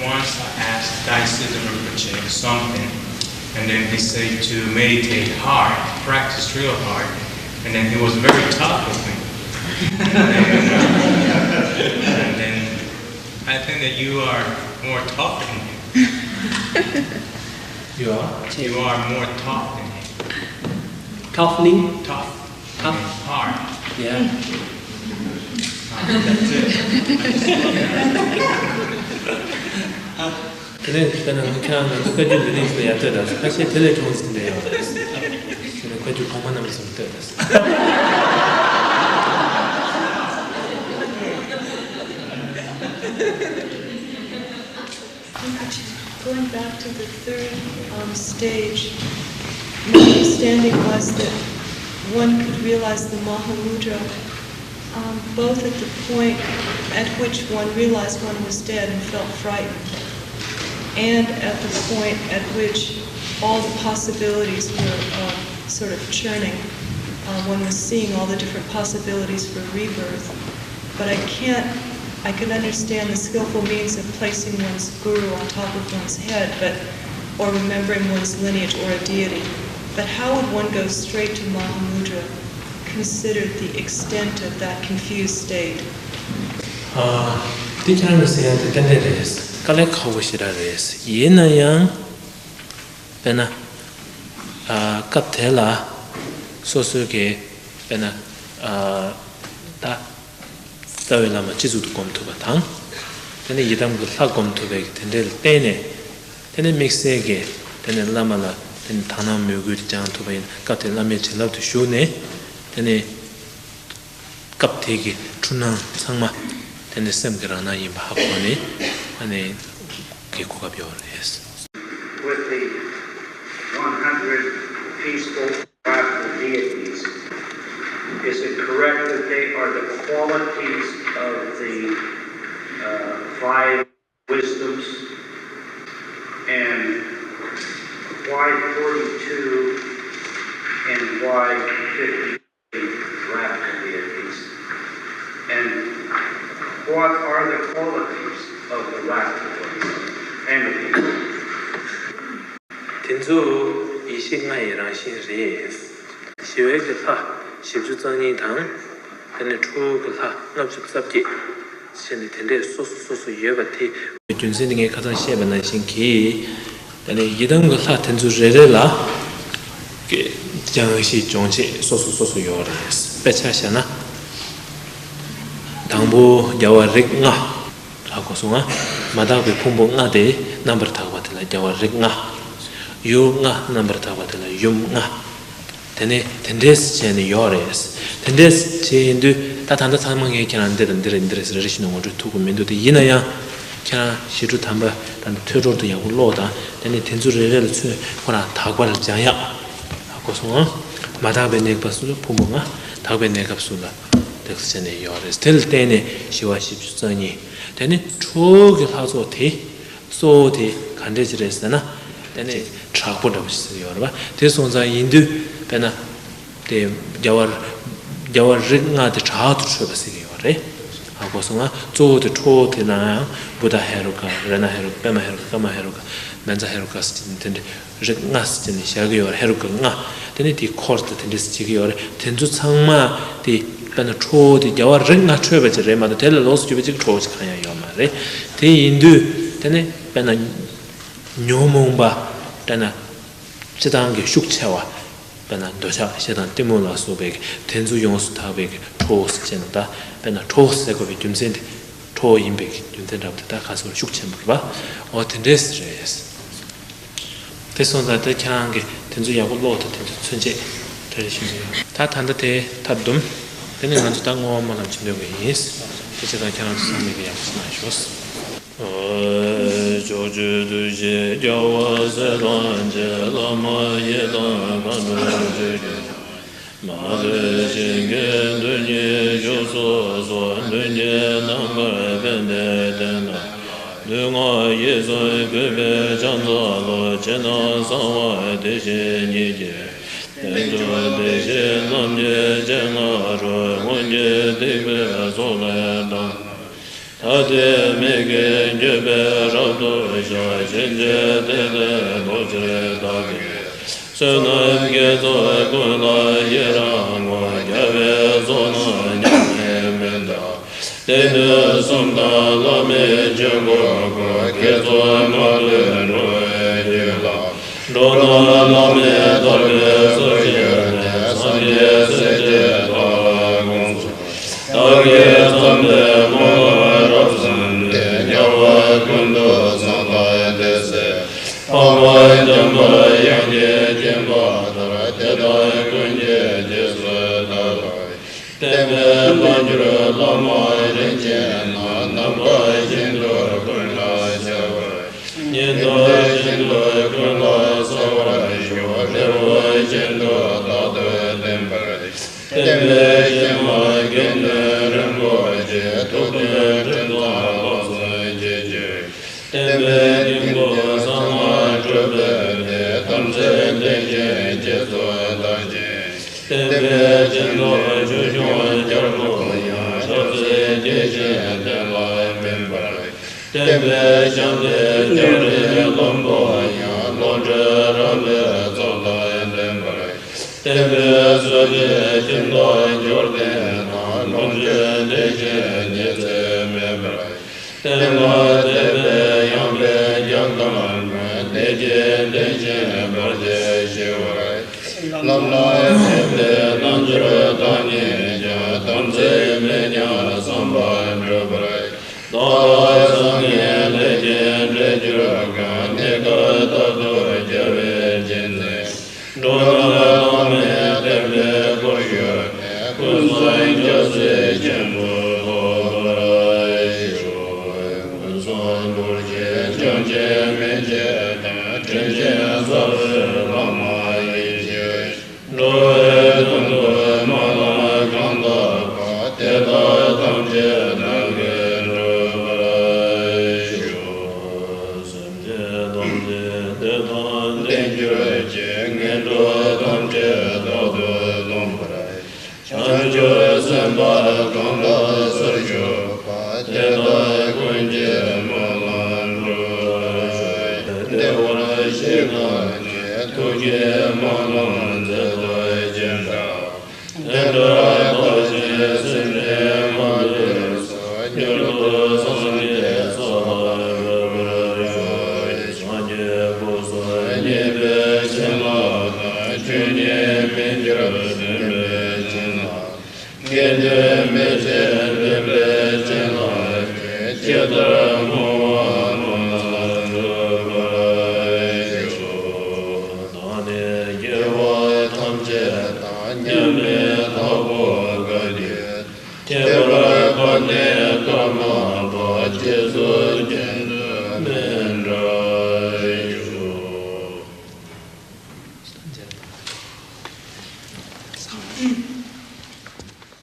once I asked Daishozen Rinpoche something, and then he said to meditate hard, practice real hard, and then he was very tough with me. And then, and then I think that you are more tough than him. You are? You are more tough than him. Tough mean? Tough. Tough? Hard. Yeah. That's it. དེ་ནས་དཔེར་ན་ཁྱེད་རང་ལ་བཀའ་བརྒྱུད་འདི་རིགས་ལ་ཡར་ལྟོས་དང་། ཁ་ཤས་དེ་ལས་གྲོང་ཚོ་འདྲ་ཡོད་རེད། དེ་ནས་བཀའ་བརྒྱུད་གོང་མ་རྣམས་ལ་ལྟོས་དང་། Going back to the third um, stage, my understanding was that one could realize the Mahamudra um, both at the point at which one realized one was dead and felt frightened, and at the point at which all the possibilities were uh, sort of churning. Uh, one was seeing all the different possibilities for rebirth. But I can't, I can understand the skillful means of placing one's guru on top of one's head, but, or remembering one's lineage or a deity. But how would one go straight to Mahamudra, considered the extent of that confused state? དེ་ཁྱེད་རང་གིས་ཟེར་ཡ་དེ་ཏན་ཏན་རེད། དཀའ་ལས་ཁག་པོ་ཞེ་དྲག་རེད། ཡིན་ན་ཡང་། དཔེར་ན། ཨ། སྐབས་དེ་ལ་སོ་སོའི་གི་དཔེར་ན། ཨ། ད་རྩ་བའི་བླ་མ་སྤྱི་གཙུག་ཏུ་སྒོམ་ཐུབ་པ་དང་། དེ་ནས་ཡི་དམ་གྱི་ལྷ་སྒོམ་ཐུབ་པའི་གི་དེ་འདྲ་ལ་བརྟེན་ནས། དེ་ནས་དམིགས་བསལ་གྱི་དེ་ནས་བླ་མ་ལ་དེ་ནས་དག་སྣང་མོས་གུས་སྦྱང་ཐུབ་པ་ཡིན། སྐབས་དེ་བླ་མའི་བྱིན་རླབས་དུ་ཞུགས་ནས། དེ་ནས། སྐབས་དེ་གི་འཁྲུལ་སྣང་ཚང་མ་དེ་ནི་སེམས་ཀྱི་རང་སྣང་ཡིན་པ་ཧ་གོ་ནས། ཨ་ནི་གི་གོ་སྐབས་ཡོད་རེད། With the one hundred peaceful, wrathful deities, is it correct that they are the qualities of the uh, five wisdoms? And why forty-two and why fifty? Wrathful deities. And what are the qualities of the wrathful ones? And དེ་ཚོ་ཡེ་ཤེས་ལྔ་ཡི་རང་བཞིན་རེད། ཞི་བའི་གི་ལྷ་བཞི་བཅུ་རྩ་གཉིས་དང་། དེ་ནས་ཁྲོ་བོ་གི་ལྷ་ལྔ་བཅུ་རྩ་བརྒྱད་བྱས་ནས་དེ་འདྲས་སོ་སོ་སོ་སོ་ཡོད་པ་དེ། རྒྱུ་མཚན་དེ་ངས་ཁ་སང་བཤད་པ་ནང་བཞིན་གྱིས། དེ་ནས་ཡི་དམ་གྱི་ལྷ་དེ་ཚོ་རེ་རེ་ལ་གི་སྦྱང་གཞི་སྦྱོང་བྱེད་སོ་སོ་སོ་སོ་ཡོད་རེད། དཔེ་ཆ་བཞག་ན། དང་པོ་རྒྱལ་བ་རིགས་ལྔ། ཧ་གོ་སོང་ང་། མ་དག་པའི་ཕུང་པོ་ལྔ་སྟེ། རྣམ་པར་དག་པ་དེ་ལ་རྒྱལ་བ་རིགས་ལྔ། ཡུལ་ལྔ། རྣམ་པར་དག་པ་དེ་ལ་ཡུམ་ལྔ། དེ་ནས་དེ་འདྲས་བྱས་ནས་ཡོད་རེད། དེ་འདྲས་བྱས་ཡིན་དུས་ད་ད་ལྟ་ཚང་མ་ངས་ཁྱེད་རང་འདི་དང་འདི་རེད་འདི་རེད་ཟེར་རེ་རེ་བཞིན་དུ་ངོ་སྤྲོད་ཐུབ་ཀྱི་མི་འདུག་དེ་ཡིན་ན་ཡང་ཁྱེད་རང་ཞི་ཁྲོ་དམ་པ་ད་ལྟ་ཐོས་གྲོལ་དུ་ཡག་པོ་ཀློག་དང་། དེ་ནས་དེ་ཚོ་རེ་རེ་ལ་ཚུར་ཁོ་རང་དག་པ་ལ་སྦྱང་ཡག་ཧ་གོ་སོང་ང་། མ་དག་པའི་གནས་སྐབས་སུ་ལ་ཕུང་པོ་ལྔ། དག་པའི་གནས་སྐབས་སུ་ལ་དེ་ཚོ་བྱས་ནས་ཡོད་རེད། དེ་ལ་བརྟེན་ནས་ཞི་བ་བཞི་བཅུ་རྩ་གཉིས། དེ་ནས་ཁྲོ་བོ་གི་ལྷ་ཚོགས་དེ། གཙོ་བོ་དེ་ག་འདྲས་ཅིག་རེད་ཟེར་ན། དེ་ནས་དྲག་པོ་འདྲ་པོ་ཞིག་ཡོད་རེད་པ། དེ་སོང་ཙང་ཡིན་དུས་དཔེར་ན། དེ་རྒྱལ་བ། རྒྱལ་བ་རིགས་ལྔ་དེ་དྲག་ཏུ་ཁྲོས་པ་ཟེར་གྱི་ཡོད་རེད། ཧ་ གོ་སོང་ང་། གཙོ་བོ་དེ་ཁྲོ་བོ་དེ་ལའང་བུདྡྷ་ཧེ་རུ་ཀ། རཏྣ་ཧེ་རུ་ཀ། པདྨ་ཧེ་རུ་ཀ། ཀརྨ་ཧེ་རུ་ཀ། ཀ་མནྩ་ཧེ་རུ་ཀ་ཟེར་དེ་འདྲ་རིགས་ལྔ་ཟེར་ནས་བཞག་གི་ཡོད་རེད། ཧེ་རུ་ཀ་ལྔ། དེ་ནས་དེའི་འཁོར་དེ་དེ་འདྲ་ཟེར་བྱེད་ཀྱི་ཡོད་རེད། དེ་ཚོ་ཚང་མ་དེ་དཔེར་ན་ཁྲོ་བོ་དེ་རྒྱལ་བ་རིགས་ལྔ་འཕྲོད་པ་ཅིག་རེད་མ་གཏོགས་དེ་ལས་ལོགས་སུ་གྱུར་པ་ཅིག་ཁྲོ་བོ་ཅིག་གང་ཡང་ཡོད་མ་རེད། དེ་ཡིན་དུས་དེ་ནས་དཔེར་ན་ཉོན་མོངས་པ་དཔེར་ན་སྤྱིར་བཏང་གི་ཤུགས་ཆེ་བ། དཔེར་ན་འདོད་ཆགས་ཞེ་སྡང་གཏི་མུག་ལ་སོགས་པའི་དེ་ཚོ་ཡོངས་སུ་དག་པའི་ཁྲོ་བོ་ཟེར་བྱས་ན། ད་དཔེར་ན་ཁྲོ་བོ་ཟེར་དགོས་པའི་རྒྱུ་མཚན་དེ་ཁྲོ་བོ་ཡིན་པའི་རྒྱུ་མཚན་འདྲ་པོ་དེ་དག་ཁ་སོར་ཤུགས་ཆེན་པོ་རེད་པ། འོ་དེ་འདྲས་རེད། དེ་སོང་ཙང་དེ་ཁྱེད་རང་གིས་དེ་ཚོ་ཡག་པོ་ཀློག་དང་། དེ་ཚོ་མཚོན་བྱེད་དེ་རེ་ཞིག་ཡོད། ད་ད་ལྟ་དེ་ཐབས་སྡོམ། དེ་ནས་ང་ཚོ་ད་བསྔོ་བ་སྨོན་ལམ་བྱེད་འདོད་པ་ཡིན། དེ་བྱེད་སྟངས་ཁྱེད་རང་ཚོ་ཚང་མས་ཀྱི་ཡག་པོ་གནང་ཤོག། ཕྱོགས་བཅུའི་བདུད་བཞི་རྒྱལ་བ་སྲས་དང་བཅས། བླ་མ་ཡི་དམ་མཁའ་འགྲོ་ཆོས་སྐྱོང་། མ་ལུས་ཞིང་གི་མཐུ་ནུས་ཤུགས་སུ་གསོལ། མདུན་གྱི་ནམ་མཁར་པད་ཟླའི་སྟེང་ན། ལུས་ངག་ཡིད་གསུམ་གུས་པས་ཕྱག་འཚལ་ལོ། ཕྱི་ནང་གསང་བ་བདེ་གཤེགས་ཉིད་ཀྱི། རྟེན་འབྱུང་བདེ་གཤེགས་རྣམས་ཀྱི་སྤྱན་སྔ་རུ། སྔོན་གྱི་སྡིག་པའི་ཚོགས་ལས་བཏང་། ཐ་དད་མིག་གིས་བསྐྱོད་པས་རབ་ཏུ་ཤར། ཕྱིན་ཆད་དེ་ལས་ལྡོག་ཕྱིར་བདག་གིས། བསོད་ནམས་དགེ་ཚོགས་ཀུན་ལ་ཡི་རང་ངོ་། རྒྱལ་བའི་ཚོགས་རྣམས་མྱ་ངན་འདའ། སྡེ་སྣོད་གསུམ་དང་བླ་མའི་ཆོས་འཁོར་བསྐོར། དགེ་ཚོགས་མ་ལུས་འགྲོ་བའི་རྒྱུད་ལ། འགྲོ་རྣམས་བླ་མེད་ཐར་པའི་ཚུལ་ཤེས་ནས། སངས་རྒྱས་སྲས་བཅས་ཐོབ་དགོངས་སུ། བདག་གིས་བརྩམས་པའི་སྨོན་ལམ་རབ་གསལ་ཏེ། རྒྱལ་བ་ཀུན་ཏུ་བཟང་དང་བདེ་གསལ། འཕགས་པ་འཇམ་དཔལ་དབྱངས་ཀྱིས་མཁྱེན་པ་ལྟར། དེ་དག་ཀུན་གྱི་རྗེས་སུ་བདག་སློབ། བསྟན་པའི་རྣལ་འབྱོར་བླ་མ་རིན་ཆེན་རྣམས། རྣམ་པ་ཤིན་ཏུ་ཀུན་ལ་ཤར་བར། ཉན་ཐོས་ཤིན་ཏུ་ཀུན་ལ་གསལ་བར་ཤོག། འབྲས་བུ་ཤིན་ཏུ་རྟག་ཏུ་བརྟན་པར། བསྟན་པའི་གཞི་མ་དགེ་འདུན་རིན་པོ་ཆེ། ཐུགས་མཐུན་ཁྲིམས་གཙང་སློབ་གསོ་བྱེད་ཕྱིར། བསྟན་པའི་དཀྱིལ་འཁོར་གསང་སྔགས་སྒྲུབ་པའི་སྡེ། དམ་ཚིག་ལྡན་ཞིང་བྱས་ཚོགས་དག་ཅིང་། བསྟན་པའི་སྤྱི་ནོར་ཆོས་སྐྱོང་རྒྱལ་པོ་ཡང་། ཆབ་སྲིད་དགྱེས་ཤིང་བསྟན་ལ་སྨིན་པར། བསྟན་པའི་ཞབས་འདེགས་རྒྱང་རིང་བློན་པོ་ཡང་། བློ་གྲོས་རབ་ལས་ཚོགས་དང་ལྡན་པར། བསྟན་པའི་སྲོལ་འབྱེད་ཁྱིམ་བདག་འབྱོར་ལྡན་དང་། ལོངས་སྤྱོད་ལྡན་ཞིང་ཉི་ཚེ་མེད་པར། བསྟན་པ་མཛད་པའི་ཡངས་པའི་རྒྱ་མཚོ་ན། བདེ་སྐྱིད་ལྡན་ཞིང་བར་ཆད་ཞི་བར། ལམ་ལ་ཕན་པའི་རྣལ་འབྱོར་བདག་ཉིད་ཀྱང་། དམ་ཚིག་མེད་ཀྱང་བསམ་པ་འགྲུབ་པར། བདག་ལ་བཟང་ངན་ལེགས་སྐྱེས་འབྲེལ་གྱུར་གང་། གནས་སྐབས་རྟག་ཏུ་རྒྱལ་བའི་བྱིན་རླབས། འགྲོ་རྣམས་བླ་མེད་བསྟན་པའི་སྒོར་ཞུགས་ནས། ཀུན་བཟང་སྐྱབས་སུ་མཆིའོ། ཀུན་བཟང་རྡོ་རྗེ་འཆང་ཆེན་མན་ཆད་དང་། དྲིན་ཅན་ས་རུའི་བླ་མ་ཡེ་ཤེས། འགྲོ་བའི་དོན་དུ་སྨོན་ལམ་གང་བཏབ་པ། དེ་དག་ཐམས་ཅད་བདག་གིས་འགྲུབ་པར་ཤོག། སེམས་ཅན་ཐམས་ཅད་བདེ་དང་ལྡན་གྱུར་ཅིག། ངན་འགྲོ་ཐམས་ཅད་རྟག་ཏུ་སྟོངས་པར། བྱང་ཆུབ་སེམས་དཔའ་གང་དག་སར་བཞུགས་པ། དེ་དག་ཀུན་གྱི་སྨོན་ལམ་འགྲུབ་པར་ཤོག། བདེ་བར་གཤེགས་པ་ནི། ཐུགས་ཀྱི་སྨོན་ལམ་མཛད་པ་ཅན་དང་། དེ་འདྲ་བདག་གི་སེམས་ནི་མ་ལུས་སུ། མྱུར་དུ་སངས་རྒྱས་ས་ལ་འགོད་པར་ཤོག། སངས་རྒྱས་སྐུ་གསུམ་བརྙེས་པའི་བྱིན་རླབས་དང་། ཆོས་ཉིད་མི་འགྱུར་བདེན་པའི་བྱིན་རླབས། དགེ་འདུན་མི་ཕྱེད་བདེན་པའི་བྱིན་རླབས་ཀྱིས། ཇི་ལྟར་བསྔོ་བ་སྨོན་ལམ་འགྲུབ་པར་ཤོག། བདག་ནི་དགེ་བ་ཐམས་ཅད་དང་། མཉམ་མེད་དྭགས་པོ་དགའ་བརྒྱུད། ཁྱད་པར་དཔལ་ལྡན་ཀརྨ་པ། རྗེས་སུ་མཁྱེན་དུ་སྨིན་དྲག་ཤོག།